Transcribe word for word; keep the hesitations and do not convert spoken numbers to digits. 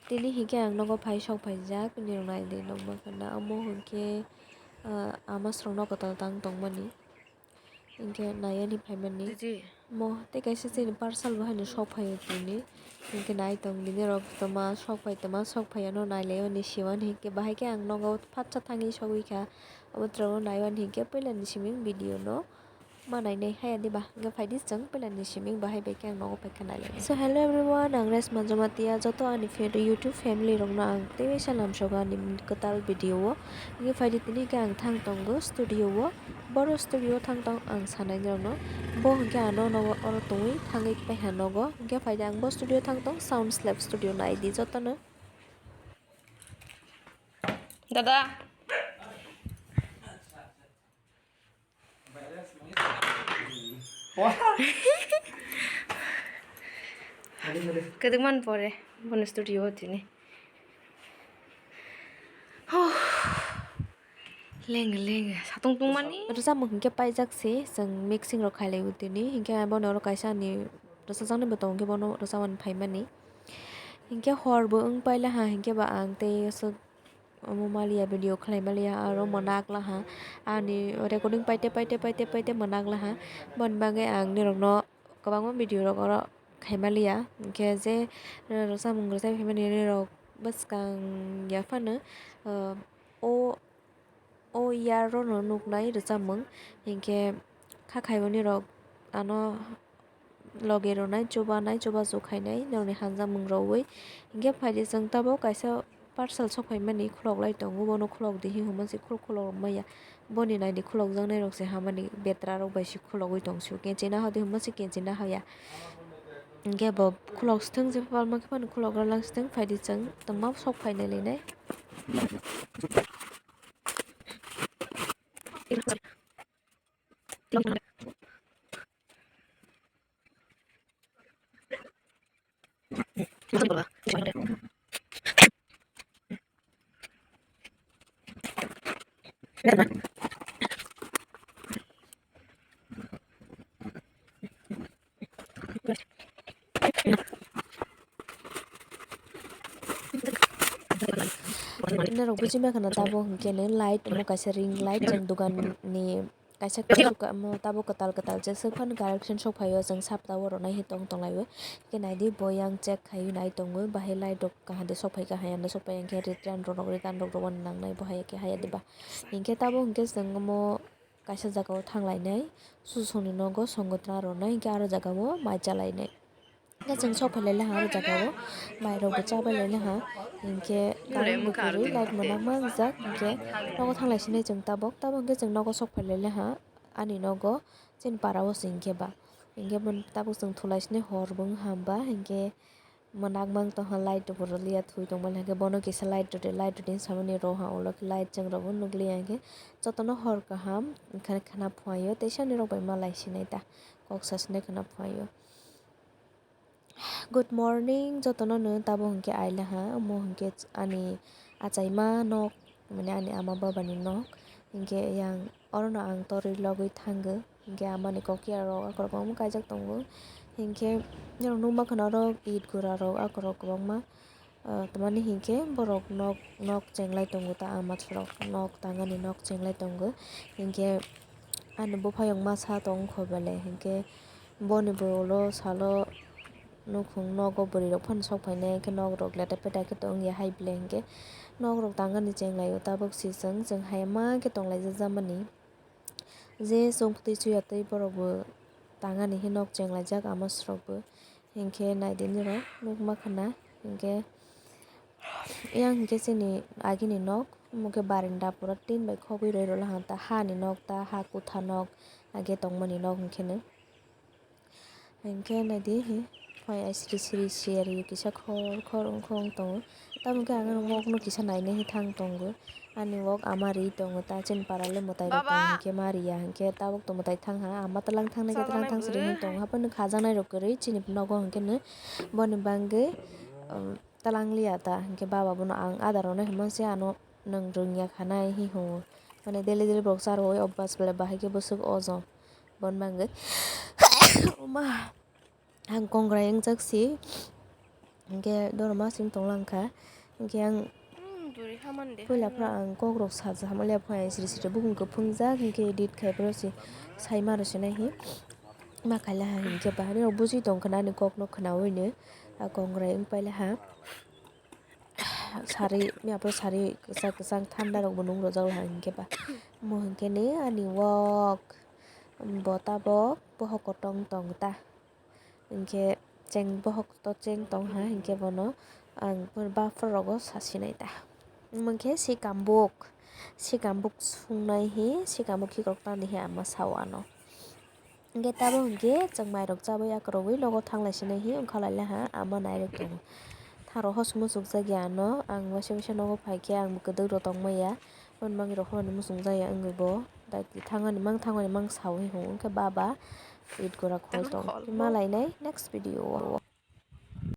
Tini hinkhe ang nogo phai sok phaijak, nirok naidi nokma khana omo hinkhe, ah, ama srokno kwtal tang tongmani. Hinkhe naiani phaimani. Mo tei kaisa chini parcel bo haino sok phaio tini. Hinkhe nai tong di nirok toma sok phai toma sok phaiya no nailaio hinwi siwan hinkhe bahai khe ang nogo phatsa thangwi sogwi kha. Obo twrwngno naiwan hinkhe puilani siming video no ma nainai haya diba. Hinkhe phaidi chwng puilani siming bahai bai khe ang nogo paikha nailai. So hello everyone, ang Resma Jamatia, joto ani favorite YouTube family rokno ang teiwi salam sogo ani kwtal video o. Hinkhe phaidi tini khe ang thang tongo studio o. Boro studio thang tong ang sanai rokno. Bo hinkhe ano nogo oro tongwi thangwi paiha nogo. Hinkhe phaidi ang bo studio thang tong, Sound Slab Studio naidi jotono. Dada. Kwdwkman pore bono studio o tini. Huh. Leng leng satung tungmani. Rwchapmung hinkhe paijak se, chwng mixing rok khailai o tini. Hinkhe bono oro kaisa ani rwchapjaknai bo tongo, hinkhe bono rwchapmani phaimani. Hinkhe hor bo wng paila ha, hinkhe ba ang tei aswk omo maliya, video khlai maliya, aro mwnak laha. Ani recording paite, paite, paite, paite mwnak laha. Boni bagwi ang nirokno kwbangma video rok oro khai maliya. Hinkhe je, eh, rwchapmung rwchap phaimani nirok bwskang ya phano, eh, o, o year rono nuknai rwchapmung. Hinkhe kha khaiboni rok ano loge rwnai, chubanai, chubachu khainai, norokni hamjakmung rwui. Hinkhe phaidi chwng tabuk kaisa parcel sok phaimani khulok lai tongo, bono khulok di hinwi hwnma se khulok, khulok maya. Boni naidi khulokjaknai rok se hamani betra rok bai se khulogwi tong su, kenchina hodi hwnma se kenchina hoya. Hinkhe bo khulok sithwng je palma khe phano khulok rwlang sithwng, phaidi chwng tongma sok phainai linai. Norok buji mankha na tabuk hinkhe light omo kaisa ring light, chwng dugan ni kaisa kuchuk omo tabuk kwtal kwtal se swk phano collection sok phaio, chwng sap tabuk rwnai hi tong tong laio. Hinkhe naidi bo yang check khaiwi nai tongo, bahai light rok kaham de sok phaikha, hayang de sok phaiya, hinkhe return rok, return rok rwmani nangnai bo hai khe haya diba. Hinkhe tabuk hinkhe chwng omo kaisa jagao thang lainai, susukni nogo songo twna rwnai, hinkhe aro jagao mai cha lainai. Hinkhe chwng sok phai lai laha aro jagao, mai rokbo cha bai lai laha, hinkhe current bo kwrwi, light mwnak mangjak, hinkhe nogo thang lai sinai chwng tabuk, tabuk hinkhe chwng nogo sok phai lai laha, ani nogo chini para o se hinkhe ba, hinkhe tabuk chwng thulai sinai hor bo wngha ba, hinkhe mwnak mang tongkha, light rokbo rwliya, thwi tongmani hinkhe bono kisa light rwdi, light rwdi hinwi samani rw ha, ulo khe light chwng rokbo nukliya, hinkhe jotono hor kaham khna phuaio, teisa nirok bai malai sinai ta, kok sasinai khna phuaio. Good morning, jotono no tabuk hinkhe ailaha, omo hinkhe ani achaima nok, mane ani ama baba ni nok, hinkhe yang orono ang torwi logwi thango, hinkhe amani kokya rok akorok kwbangma kaijak tongo, hinkhe norok nukmankha na oro it gura rok akorok kwbangma, ah, tamani hinkhe borok nok, nok chenglai tongo ta ama rok nok tangani nok chenglai tongo, hinkhe ani buphayung masa tongkho belai, hinkhe boni bo ulo salo. Nukhung nogo bwrwi rok phano sok phainai, hinkhe nok rok leta peta khe tongya hai belai, hinkhe nok rok tangani chenglaio tabuk se chwng, chwng hai ma khe tonglaijak jamani. Je chwng twi chuya twi borok bo tangani khe nok chenglaijak ama srok bo, hinkhe naidi nirok nukma khana, hinkhe yang hinkhe chini agini nok, omo khe barinda pura tin bai khogwi rwi rwlaha ta, hani nok ta, ha kutha nok age tongmani nok hinkhe no. Hinkhe naidi, phai ai siri siri siyari kisa khor khor wngkha wng tongo. Tamo khe ang wokno kisa nainai thang tongo. Ani wok ama ri tongo ta, chini para le mwtai rok tong hinkhe ma riya hinkhe tabuk to mwtai thang ha, ama tlang thangnai khe tlang thang siri wng tongo. Haphano khajaknai rok kwrwi chini nogo hinkhe no boni bangwi, um, tlang liya ta hinkhe baba bono ang ada rwnai hwnma se ano nwng rwngya khanai hi hwngo. Mane daily daily borok cha rwui obas belai bahai khe bwswk ojo. Boni bangwi oma ang kongrai wngjak si. Hinkhe doro masing tonglang kha. Hinkhe ang puila phra ang kokrok sajak hamya phai sri sri bukung kwphwngjak hinkhe edit khai phano se saima rw sinai hi ma khaila ha hinkhe ba ani rok bujui tongkha ani kokno khwnaui no a kongrai wng paila ha. Sari miya phano sari kwchak kwchang thanda rok bo nung rwjak ha hinkhe ba mo hinkhe ni ani wok bo tabok bohok kotong tong ta. Hinkhe cheng bohok to cheng tong ha hinkhe bono ang buffer rogo sasinai ta. Hinkhe sikambuk sikambuk sungnai hi sikambuk khikrok tani hi ama sao ano. Hinkhe tabuk hinkhe chwng mairok chabwi akwrwgwi nogo thanglai sinai hi wngkha lailai ha ama nairok tongo. Thangrok hoso muchukjak ya ano ang waisa waisa nogo phaikhe ang kwdwk rw tongma ya. Hwnmani rok hwnmani muchungjaya wngwi bo daiti thangani mang thangmani mang sawi hwnwi khe baba it gora khol tong. Malainai next video o.